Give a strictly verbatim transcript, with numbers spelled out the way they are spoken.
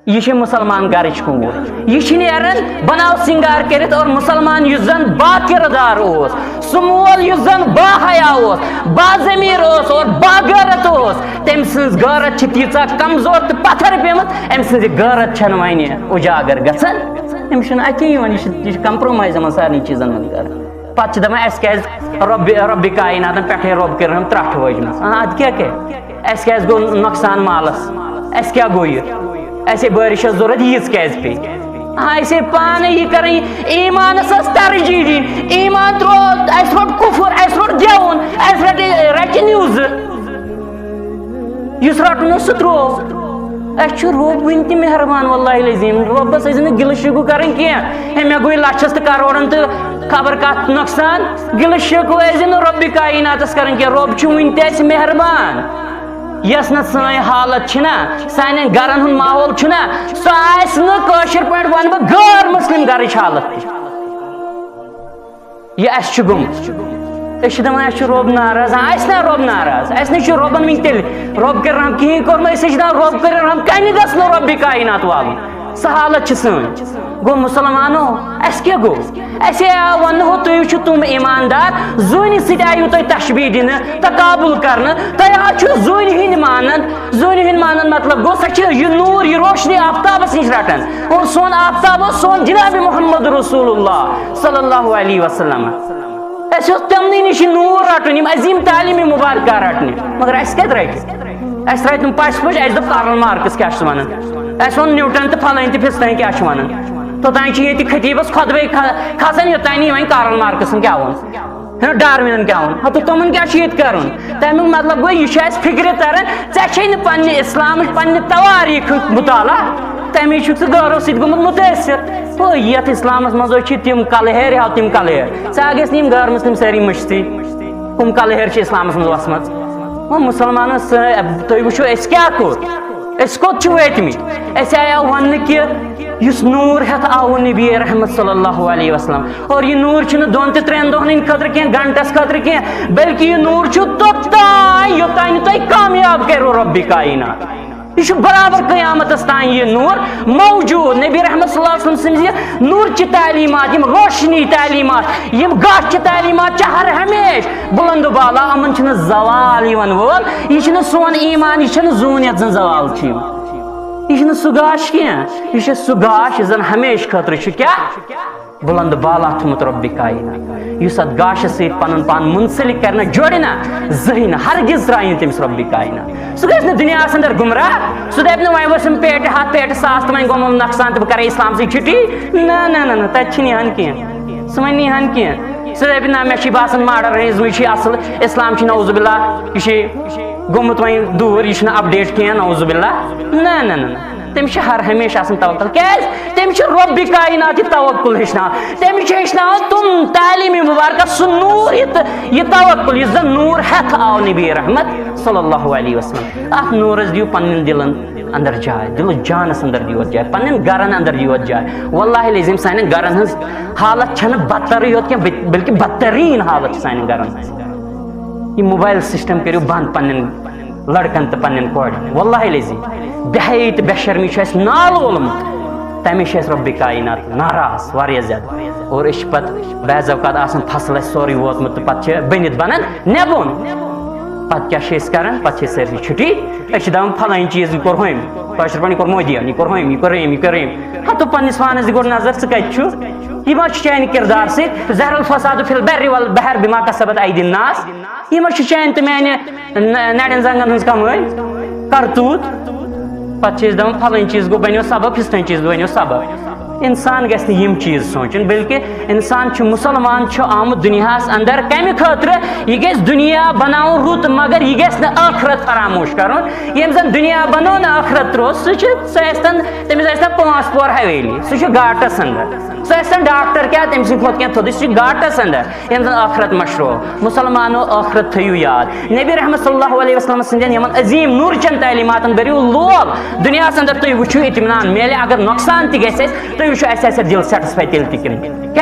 یہِ چھِ مُسلمان گرٕچ کوٗر۔ یہِ چھِ نیران بناو سِنگار کٔرِتھ اور مُسلمان یُس زن با کِردار اوس، سُہ مول یُس زن با حیا اوس، با ضمیٖر اوس اور با غٲرت اوس، تٔمۍ سٕنٛز غٲرت چھِ تیٖژاہ کمزور تہٕ پتھر پیمٕژ، أمۍ سٕنٛز یہِ غٲرت چھنہٕ وۄنۍ اُجاگر گژھان۔ أمِس چھُنہٕ اَتھِ یِوان، یہِ چھُ، یہِ چھُ compromise یِمن سارنٕے چیٖزن منٛز کران۔ پتہٕ چھِ دپان، "اَسہِ کیازِ رۄبِ، رۄبِ کایناتن پٮ۪ٹھے رۄب کٔرٕن ترٛٹھ وٲجمٕژ؟" آ، اَدٕ کیٛاہ کیٛاہ؟ اَسہِ کیازِ گوٚو نۄقصان مالس؟ اَسہِ کیٛاہ گوٚو یہِ؟ اَسے بٲرِش ٲس ضوٚرتھ، ییٖژ کیازِ پیٚیہِ؟ آ، اَسے پانہٕ یہِ کَرٕنۍ، ایٖمانَس ٲس ترجیح دِنۍ۔ ایٖمان ترٛوو، اَسہِ روٚٹ کُفُر، اَسہِ روٚٹ گٮ۪وُن، اَسہِ رَٹہِ، رَٹہِ نِوزٕ۔ یُس رَٹُن اوس، سُہ ترٛوو۔ اَسہِ چھُ رۄب وٕنہِ تہِ مہربان، واللہ العظیٖم۔ رۄبَس ٲسۍ نہٕ گِلہٕ شِکوٕ کَرٕنۍ کینٛہہ۔ ہے، مےٚ گوٚو لَچھَس تہٕ کَرورَن تہٕ خبر کَتھ نۄقصان۔ گِلہٕ شِکوٕ ٲسۍ نہٕ رۄبِ کایناتَس کَرٕنۍ کینٛہہ۔ رۄب چھُ وٕنہِ تہِ اَسہِ مہربان۔ یۄس نہٕ سٲنۍ حالت چھِنہ، سانٮ۪ن گرن ہُنٛد ماحول چھُنہ، سُہ آسہِ نہٕ، کٲشِر پٲٹھۍ وَنہٕ بہٕ، غٲر مُسلِم گرٕچ حالت تہِ۔ یہِ اَسہِ چھُ گوٚمُت۔ أسۍ چھِ دَپان، اَسہِ چھُ رۄب ناراض۔ آ، اَسہِ نہ رۄب ناراض، اَسہِ نہ چھُ رۄبَن وٕنہِ تیٚلہِ رۄب کٔرِن رحم کِہیٖنۍ کوٚرمُت۔ أسۍ چھِ دَپان، رۄب کٔرِن رحم، کَنہِ گژھِ نہٕ رۄبِ کاینات والُن؟ سۄ حالت چھِ سٲنۍ۔ گوٚو مُسلمانو، اَسہِ کیٛاہ گوٚو؟ اَسے آو وَننہٕ، ہو، تُہۍ چھِو تِم ایٖماندار، زوٗنہِ سۭتۍ آیِو تۄہہِ تشبیٖہ دِنہٕ، تقابُل کرنہٕ۔ تۄہہِ حظ چھُو زوٗنہِ ہٕنٛدۍ مانان، زوٗنہِ ہٕنٛدۍ مانان مطلب گوٚو، سۄ چھِ یہِ نوٗر، یہِ روشنی آفتابَس نِش رَٹان۔ اور سون آفتاب اوس سون جناب محمد رسول اللہ صلی اللہ علیہ وسلم۔ اَسہِ اوس تِمنٕے نِش یہِ نوٗر رَٹُن، یِم عظیٖم تعلیٖمِ مُبارکہ رَٹنہِ، مگر اَسہِ کَتہِ رَٹہِ؟ اَسہِ ترٛایہِ تِم پَژھِ پُژھِ، اَسہِ دوٚپ کارل مارکس کیٛاہ چھُ وَنان، اَسہِ ووٚن نیوٹن تہٕ فلٲنۍ تہٕ فِستٲنۍ کیٛاہ چھُ وَنان۔ توٚتام چھِ ییٚتہِ خطیٖبَس خۄطبَے کھَ-، کھسان، یوٚتام نہٕ یہِ وَنہِ کارل مارکسن کیٛاہ ووٚن، ہے، ڈاروِنن کیٛاہ ووٚن۔ ہَتہٕ تِمَن کیٛاہ چھُ ییٚتہِ کَرُن؟ تَمیُک مطلب گوٚو، یہِ چھُ اَسہِ فِکرِ تَران، ژےٚ چھے نہٕ پنٛنہِ اِسلامٕچ، پنٛنہِ توٲریٖخُک مُطالعہ، تَمے چھُکھ ژٕ غٲرو سۭتۍ گوٚمُت مُتٲثِر۔ ہو، یَتھ اِسلامَس منٛز حظ چھِ تِم کَلہٕ ہیرِ، ہاو تِم کَلہٕ ہیرِ۔ ژٕ ہا گژھِ نہٕ یِم غٲر مُسلِم سٲری مٔشتٕے۔ کٕم کَلہٕ ہیرِ چھِ اِسلامَس منٛز وَسمَژ؟ وۄنۍ مُسلمانَس، تُہۍ وٕچھِو، اَسہِ کیٛاہ کوٚر؟ أسۍ کوٚت چھِ وٲتمٕتۍ؟ اَسہِ آیو وَننہٕ کہِ یُس نوٗر ہٮ۪تھ آوُ نبی رحمت صلی اللہ علیہ وسلم، اور یہِ نوٗر چھُنہٕ دۄن تہٕ ترٛٮ۪ن دۄہن ہٕنٛدِ خٲطرٕ کینٛہہ، گھنٹس خٲطرٕ کینٛہہ، بلکہِ یہِ نوٗر چھُ توٚتام، یوٚتام نہٕ تۄہہِ کامیاب کَرِوٕ رۄبِ کاینات۔ یہِ چھُ برابر قیامتس تام یہِ نوٗر موجود۔ نبی رحمت صلی اللہ علیہ وسلم سٕنٛز یہِ نوٗرچہِ تعلیٖمات، یِم روشنی تعلیٖمات، یِم گاشہِ تعلیٖمات چھِ ہر ہمیشہٕ بُلند و بالا، یِمن چھُنہٕ زوال یِوان وول۔ یہِ چھُنہٕ سون ایٖمان، یہِ چھُنہٕ زوٗن یَتھ زَن زوال چھُ یِوان۔ یہِ چھُنہٕ سُہ گاش کینٛہہ، یہِ چھُ سُہ گاش یُس زَن ہمیشہٕ خٲطرٕ چھُ کیٛاہ؟ بُلند بالا تھوٚمُت رۄبِ کاینات، یُس اَتھ گاشَس سۭتۍ پَنُن پان مُنسلِک کَرِ نہ، جوڑِ نہ، زٕہٕنۍ نہٕ، ہرگز ترٛایہِ نہٕ تٔمِس رۄبِ کاینات۔ سُہ گژھِ نہٕ دُنیاہَس اندر گُمراہ، سُہ دَپہِ نہٕ، "وۄنۍ ؤژھِم پیٹہِ ہَتھ، پیٹہِ ساس تہٕ وۄنۍ گوٚمُت نۄقصان تہٕ بہٕ کَرٕ اِسلام سۭتۍ چھُٹی۔" نہ، نہ، نہ، نہ، تَتہِ چھِنہٕ یِہَن کینٛہہ، سُہ وَنہِ نہٕ یِہَن کینٛہہ۔ سُہ دَپہِ، "نہ، مےٚ چھُ یہِ باسان ماڈرنِزمٕے چھُ اَصٕل، اِسلام چھُ نعوذ باللہ، یہِ چھُ گوٚمُت وۄنۍ دوٗر، یہِ چھُنہٕ اپڈیٹ کینٛہہ، نعوذ باللہ۔" نہ، نہ، نہ، نہ۔ تٔمِس چھُ ہر ہمیشہٕ آسان توکل۔ کیٛازِ؟ تٔمِس چھُ رۄبِ کاینات یہِ توکل ہیٚچھناوان۔ تٔمِس چھُ ہیٚچھناوان تِم تعلیٖمِ مُبارکہ، سُہ نوٗر، یہِ تہٕ یہِ توکل، یُس زَن نوٗر ہٮ۪تھ آو نبی رحمت صلی اللہ علیہ وسلم۔ اَتھ نوٗرَس دِیِو پنٛنٮ۪ن دِلَن اندر جاے، دِلہٕ جانَس اندر دِیِو اَتھ جاے، پنٛنٮ۪ن گَرَن اندر دِیِو اَتھ جاے۔ واللہ العظیٖم، سانٮ۪ن گَرَن ہٕنٛز حالت چھَنہٕ بدترٕے یوت کینٛہہ، بل-، بلکہِ بدتریٖن حالت چھِ سانٮ۪ن گَرَن ہٕنٛز۔ یہِ موبایل سسٹم کٔرِو بنٛد پنٛنٮ۪ن لڑکن تہٕ پننٮ۪ن کورٮ۪ن۔ واللہ العظیم، بے حیٲیی تہٕ بے شرمی چھُ اَسہِ نالہٕ وولمُت۔ تَمے چھُ اَسہِ رۄبِ کاینات ناراض واریاہ زیادٕ۔ اور أسۍ چھِ پتہٕ بعض اوقات آسان فصل اَسہِ سورُے ووتمُت تہٕ پتہٕ چھِ بٔنِتھ بنان نٮ۪بُن۔ پتہٕ کیٛاہ چھِ أسۍ کران؟ پتہٕ چھِ أسۍ سٲرسٕے چھُٹی۔ أسۍ چھِ دَپان، "فلٲنۍ چیٖز، یہِ کوٚر ہُمۍ، کٲشِر پٲٹھۍ، یہِ کوٚر مودیَن، یہِ کوٚر ہُمۍ، یہِ کوٚر أمۍ، یہِ کوٚر أمۍ۔" ہا، تہٕ پننِس پانس تہِ گۄڈٕ نظر، ژٕ کتہِ چھُکھ؟ یہِ ما چھُ چانہِ کردار سۭتۍ؟ ظہر الفساد فی البر والبحر بما کسبت ایدی الناس۔ یہِ ما چھُ چانہِ تہٕ میانہِ ن-، نرٮ۪ن زنٛگن ہٕنٛز کمٲے، کرتوٗت؟ پتہٕ چھِ أسۍ دپان، فلٲنۍ چیٖز گوٚو، بنیو سبب، فستٲنۍ چیٖز بنیو سبب۔ انسان گژھِ نہٕ یِم چیٖز سونٛچُن، بلکہِ انسان چھُ، مسلمان چھُ آمُت دُنیاہس اندر کمہِ خٲطرٕ؟ یہِ گژھِ دُنیا بناوُن رُت، مگر یہِ گژھِ نہٕ ٲخرت فراموش کرُن۔ ییٚمۍ زن دُنیا بنوو نہٕ، ٲخرت تروو، سُہ چھُ، سُہ ٲسۍ تن، تٔمِس ٲسۍ تن پانٛژھ پور حویلی، سُہ چھُ گاٹس اندر۔ سُہ ٲسۍ تن ڈاکٹر کیٛاہ، تٔمۍ سٕنٛدِ کھۄتہٕ کینٛہہ تھوٚدُے، سُہ چھُ گاٹس اندر۔ ییٚمۍ زن ٲخرت مشروو۔ مسلمانو، ٲخرت تھٲیِو یاد۔ نبی رحمت صلی اللہ علیہ وسلم سٕنٛدٮ۪ن یِمن عظیٖم نوٗرچٮ۪ن تعلیٖماتن بٔرِو لول۔ دُنیاہس اندر تُہۍ وٕچھِو اطمینان میلہِ، اگر نۄقصان تہِ گژھِ اَسہِ، تُہۍ وٕچھِو اَسہِ آسہِ دِل satisfy تیٚلہِ تہِ کِنہٕ۔